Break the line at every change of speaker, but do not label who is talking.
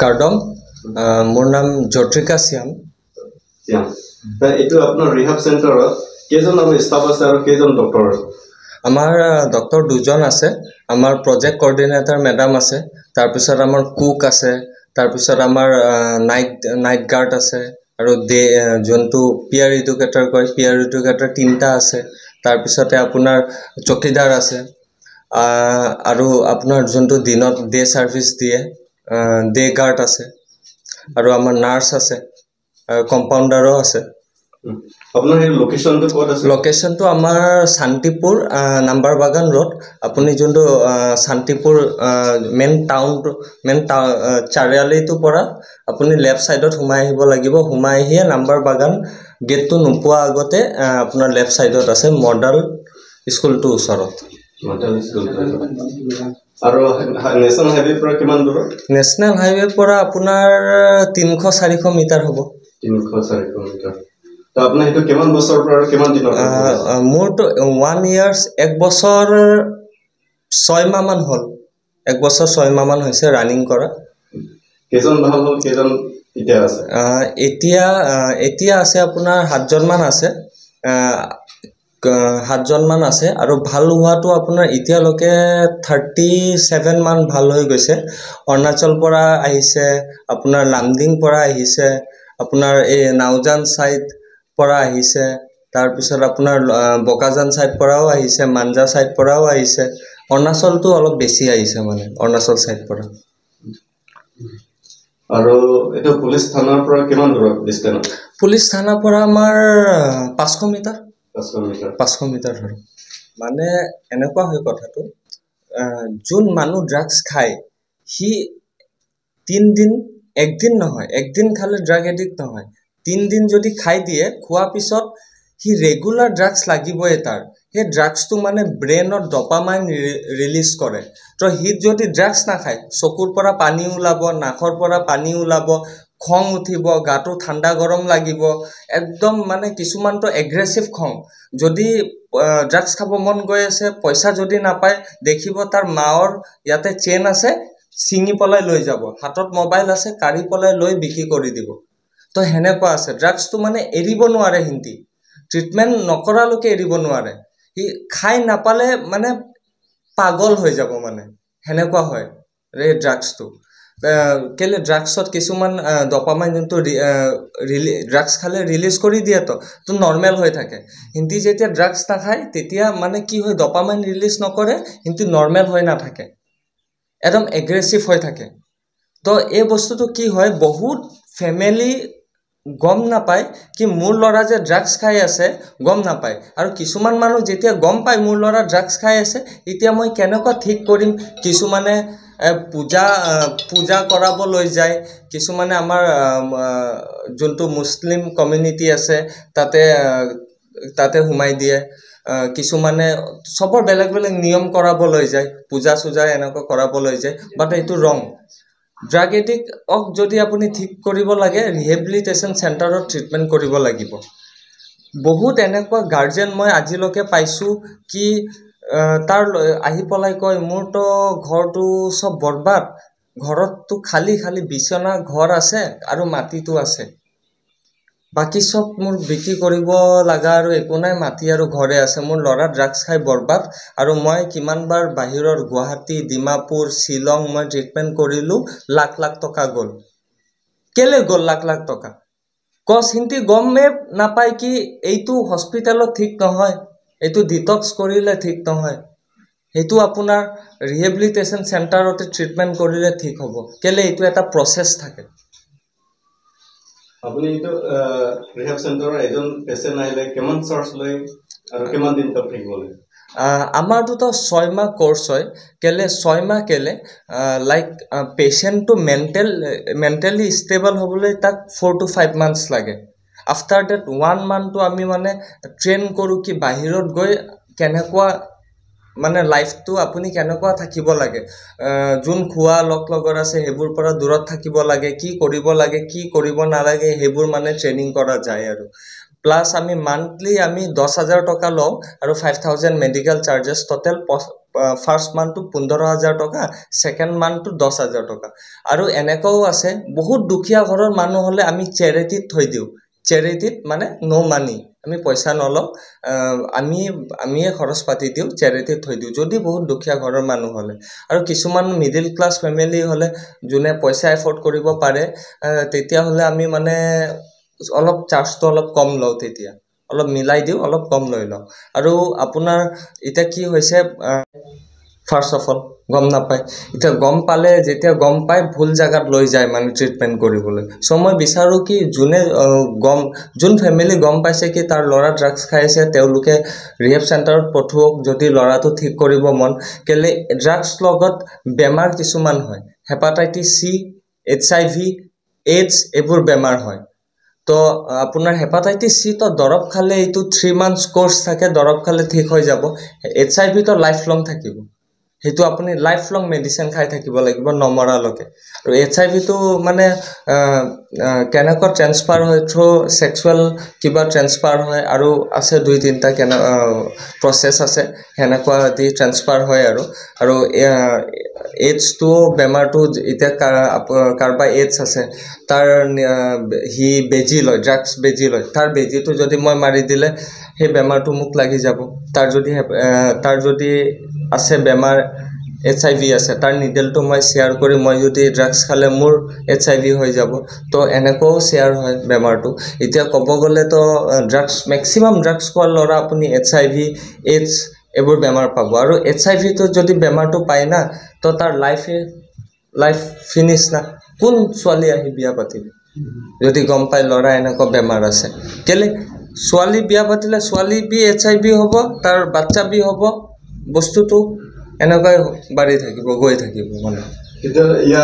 কাৰ্ডম। মোৰ নাম জ্যোতিকা শ্যাম।
এইটো আপোনাৰ ৰিহাব চেণ্টাৰত কেইজন ষ্টাফ আছে আৰু কেইজন ডক্টৰ আছে?
আমাৰ ডক্টৰ দুজন আছে, আমাৰ প্ৰজেক্ট কৰ্ডিনেটৰ মেডাম আছে, তাৰপিছত আমাৰ কুক আছে, তাৰপিছত আমাৰ নাইট গাৰ্ড আছে, আৰু ডে যোনটো পিয়াৰ এডুকেটৰ কয়, পিয়াৰ এডুকেটৰ তিনিটা আছে, তাৰপিছতে আপোনাৰ চকীদাৰ আছে, আৰু আপোনাৰ যোনটো দিনত ডে ছাৰ্ভিচ দিয়ে ডে গাৰ্ড আছে, আৰু আমাৰ নাৰ্ছ আছে, কম্পাউণ্ডাৰো আছে।
আপোনাৰ সেই লোকেশ্যনটো ক'ত আছে?
লোকেশ্যনটো আমাৰ শান্তিপুৰ নাম্বাৰ বাগান ৰোড। আপুনি যোনটো শান্তিপুৰ মেইন টাউনটো, মেইন চাৰিআলিটোৰ পৰা আপুনি লেফ্ট ছাইডত সোমাই আহিব লাগিব। সোমাই আহিয়ে নাম্বাৰ বাগান গেটটো নোপোৱা আগতে আপোনাৰ লেফ্ট ছাইডত আছে, মডেল স্কুলটোৰ ওচৰত।
মডেল স্কুলটোৰ আৰু নেশ্যনেল হাইৱেৰ পৰা কিমান দূৰত?
নেশ্যনেল হাইৱেৰ পৰা আপোনাৰ 300-400 মিটাৰ হ'ব।
300-400 মিটাৰ। তো আপোনাৰ সেইটো কিমান বছৰৰ পৰা আৰু কিমান দিনৰ?
মোৰতো 1 ইয়াৰ্ছ, 1 বছৰ 6 মাহমান হ'ল। 1 বছৰ 6 মাহমান হৈছে ৰানিং কৰা।
কেইজন ভাল হ'ল, কেইজন এতিয়া আছে?
এতিয়া আছে আপোনাৰ 7জনমান আছে, 7জনমান আছে। আৰু ভাল হোৱাটো আপোনাৰ এতিয়ালৈকে 37 মান ভাল হৈ গৈছে। অৰুণাচল পৰা আহিছে, আপোনাৰ লামডিং পৰা আহিছে, আপোনাৰ এই নাওজান ছাইড পৰা আহিছে, তাৰপিছত আপোনাৰ বোকাজান ছাইড পৰাও আহিছে, মাঞ্জা ছাইড পৰাও আহিছে। অৰুণাচলটো অলপ বেছি আহিছে, মানে অৰুণাচল ছাইড পৰা।
আৰু এইটো পুলিচ থানাৰ পৰা কিমান দূৰত ডিষ্টেঞ্চ?
পুলিচ থানাৰ পৰা আমাৰ 500 মিটাৰ।
500 মিটাৰ।
500 মিটাৰ ধৰক। মানে এনেকুৱা হয় কথাটো, যোন মানুহ ড্ৰাগছ খায় সি 3 দিন, একদিন নহয়, একদিন খালে ড্ৰাগ এডিক্ট নহয়, 3 দিন যদি খাই দিয়ে, খোৱাৰ পিছত সি ৰেগুলাৰ ড্ৰাগছ লাগিবই তাৰ। সেই ড্ৰাগছটো মানে ব্ৰেইনত ডপামাইন ৰিলিজ কৰে। তো সি যদি ড্ৰাগছ নাখায়, চকুৰ পৰা পানী ওলাব, নাকৰ পৰা পানী ওলাব, খং উঠিব, গাটো ঠাণ্ডা গৰম লাগিব, একদম মানে কিছুমানতো এগ্ৰেছিভ খং। যদি ড্ৰাগছ খাব মন গৈ আছে, পইচা যদি নাপায়, দেখিব তাৰ মাৰ ইয়াতে চেইন আছে, ছিঙি পেলাই লৈ যাব, হাতত মোবাইল আছে, কাঢ়ি পেলাই লৈ বিক্ৰী কৰি দিব। তো সেনেকুৱা আছে। ড্ৰাগছটো মানে এৰিব নোৱাৰে, সিহঁতি ট্ৰিটমেণ্ট নকৰালৈকে এৰিব নোৱাৰে। সি খাই নাপালে মানে পাগল হৈ যাব, মানে সেনেকুৱা হয় এই ড্ৰাগছটো। কেলৈ ড্ৰাগছত কিছুমান ডপামাইন যোনটো ড্ৰাগছ খালে ৰিলিজ কৰি দিয়ে, তো নৰ্মেল হৈ থাকে। সিহঁতি যেতিয়া ড্ৰাগছ নাখায় তেতিয়া মানে কি হয়, ডপামাইন ৰিলিজ নকৰে, সিহঁতি নৰ্মেল হৈ নাথাকে, একদম এগ্ৰেছিভ হৈ থাকে। তো এই বস্তুটো কি হয়, বহুত ফেমিলি গম নাপায় কি মোৰ ল'ৰা যে ড্ৰাগছ খাই আছে, গম নাপায়। আৰু কিছুমান মানুহ যেতিয়া গম পায় মোৰ ল'ৰা ড্ৰাগছ খাই আছে, এতিয়া মই কেনেকুৱা ঠিক কৰিম, কিছুমানে পূজা কৰাব লৈ যায়, কিছুমানে আমাৰ যোনটো মুছলিম কমিউনিটি আছে তাতে সোমাই দিয়ে, কিছুমানে চবৰ বেলেগ বেলেগ নিয়ম কৰাব লৈ যায়, পূজা চূজা এনেকুৱা কৰাব লৈ যায়। বাট এইটো ৰং। ড্ৰাগ এডিক্টক যদি আপুনি ঠিক কৰিব লাগে, ৰিহেবিলিটেশ্যন চেণ্টাৰত ট্ৰিটমেণ্ট কৰিব লাগিব। বহুত এনেকুৱা গাৰ্জেন মই আজিলৈকে পাইছোঁ কি তাৰ আহি পেলাই কয়, মোৰতো ঘৰটো চব বৰবাদ, ঘৰততো খালী খালী বিচনা ঘৰ আছে আৰু মাটিটো আছে, বাকী চব মোৰ বিক্ৰী কৰিব লগা আৰু একো নাই, মাটি আৰু ঘৰে আছে, মোৰ ল'ৰা ড্ৰাগছ খাই বৰবাদ, আৰু মই কিমানবাৰ বাহিৰৰ গুৱাহাটী, ডিমাপুৰ, শ্বিলং মই ট্ৰিটমেণ্ট কৰিলোঁ, লাখ লাখ টকা গ'ল। কেলৈ গ'ল লাখ লাখ টকা? কজ সিহঁতি গমেই নাপায় কি এইটো হস্পিটেলত ঠিক নহয়, এইটো ডিটক্স কৰিলে ঠিক নহয়, সেইটো আপোনাৰ ৰিহেবিলিটেশ্যন চেণ্টাৰতে ট্ৰিটমেণ্ট কৰিলে ঠিক হ'ব। কেলৈ এইটো এটা প্ৰচেছ থাকে।
আপুনি এইটো ৰিহেব চেণ্টাৰৰ এজন পেচেণ্ট আহিলে কিমান চাৰ্জ লয় আৰু কিমান দিন তাত থাকিব লাগে?
আমাৰটোতো 6 মাহ কৰ্চ হয়। কেলে 6 মাহ? কেলে লাইক পেচেণ্টটো মেণ্টেলি ষ্টেবল হ'বলৈ তাক 4 to 5 months লাগে। আফটাৰ ডেট 1 মান্থটো আমি মানে ট্ৰেইন কৰোঁ কি বাহিৰত গৈ কেনেকুৱা মানে লাইফটো আপুনি কেনেকুৱা থাকিব লাগে, যোন খোৱা লগ লগৰ আছে সেইবোৰ পৰা দূৰত থাকিব লাগে, কি কৰিব লাগে কি কৰিব নালাগে, সেইবোৰ মানে ট্ৰেইনিং কৰা যায়। আৰু প্লাছ আমি মান্থলি আমি 10,000 টকা লওঁ আৰু 5,000 মেডিকেল চাৰ্জেছ, ট'টেল ফাৰ্ষ্ট মান্থটো 15,000 টকা, ছেকেণ্ড মান্থটো 10,000 টকা। আৰু এনেকুৱাও আছে, বহুত দুখীয়া ঘৰৰ মানুহ হ'লে আমি চেৰিটিত থৈ দিওঁ। চেৰিটিত মানে ন' মানি, আমি পইচা নলওঁ, আমিয়ে খৰচ পাতি দিওঁ, চেৰিটিত থৈ দিওঁ যদি বহুত দুখীয়া ঘৰৰ মানুহ হ'লে। আৰু কিছুমান মিডিল ক্লাছ ফেমিলি হ'লে, যোনে পইচা এফৰ্ড কৰিব পাৰে, তেতিয়াহ'লে আমি মানে অলপ চাৰ্জটো অলপ কম লওঁ, তেতিয়া অলপ মিলাই দিওঁ, অলপ কম লৈ লওঁ। আৰু আপোনাৰ এতিয়া কি হৈছে, ফাৰ্ষ্ট অফ অল গম নাপায়। এতিয়া গম পালে, যেতিয়া গম পায়, ভুল জেগাত লৈ যায় মানে ট্ৰিটমেণ্ট কৰিবলৈ। চ' মই বিচাৰোঁ কি যোনে গম, যোন ফেমিলি গম পাইছে কি তাৰ ল'ৰা ড্ৰাগছ খাই আছে, তেওঁলোকে ৰিহেব চেণ্টাৰত পঠোৱাওক, যদি ল'ৰাটো ঠিক কৰিব মন। কেলে ড্ৰাগছ লগত বেমাৰ কিছুমান হয়, হেপাটাইটিছ চি, HIV, AIDS, এইবোৰ বেমাৰ হয়। তো আপোনাৰ হেপাটাইটিছ চি তো দৰৱ খালে, এইটো 3 মান্থছ কৰ্চ থাকে, দৰৱ খালে ঠিক হৈ যাব। HIV তো লাইফ লং থাকিব, সেইটো আপুনি লাইফ লং মেডিচিন খাই থাকিব লাগিব নমৰালৈকে। আৰু HIV টো মানে কেনেকুৱা ট্ৰেন্সফাৰ হয়? থ্ৰু ছেক্সুৱেল কিবা ট্ৰেন্সফাৰ হয়, আৰু আছে দুই তিনিটা কেনে প্ৰচেছ আছে, সেনেকুৱা দি ট্ৰেন্সফাৰ হয়। আৰু এইডছটো বেমাৰটো, এতিয়া কাৰোবাৰ এইডছ আছে, তাৰ সি বেজী লয়, ড্ৰাগছ বেজী লয়, তাৰ বেজীটো যদি মই মাৰি দিলে সেই বেমাৰটো মোক লাগি যাব। তাৰ যদি আছে বেমাৰ, HIV আছে, তাৰ নিডেলটো মই শ্বেয়াৰ কৰি মই যদি ড্ৰাগছ খালে মোৰ HIV হৈ যাব। তো এনেকুৱাও শ্বেয়াৰ হয় বেমাৰটো। এতিয়া ক'ব গ'লেতো ড্ৰাগছ, মেক্সিমাম ড্ৰাগছ খোৱাৰ ল'ৰা আপুনি HIV, AIDS এইবোৰ বেমাৰ পাব। আৰু HIV টো যদি বেমাৰটো পায় না, তো তাৰ লাইফ ফিনিছ না। কোন ছোৱালী আহি বিয়া পাতিব যদি গম পায় ল'ৰা এনেকুৱা বেমাৰ আছে? কেলে ছোৱালী বিয়া পাতিলে ছোৱালী বি HIV হ'ব, তাৰ বাচ্চা বি হ'ব, বস্তুটো এনেকুৱাই বাঢ়ি থাকিব, গৈ থাকিব মানে।
এতিয়া ইয়াত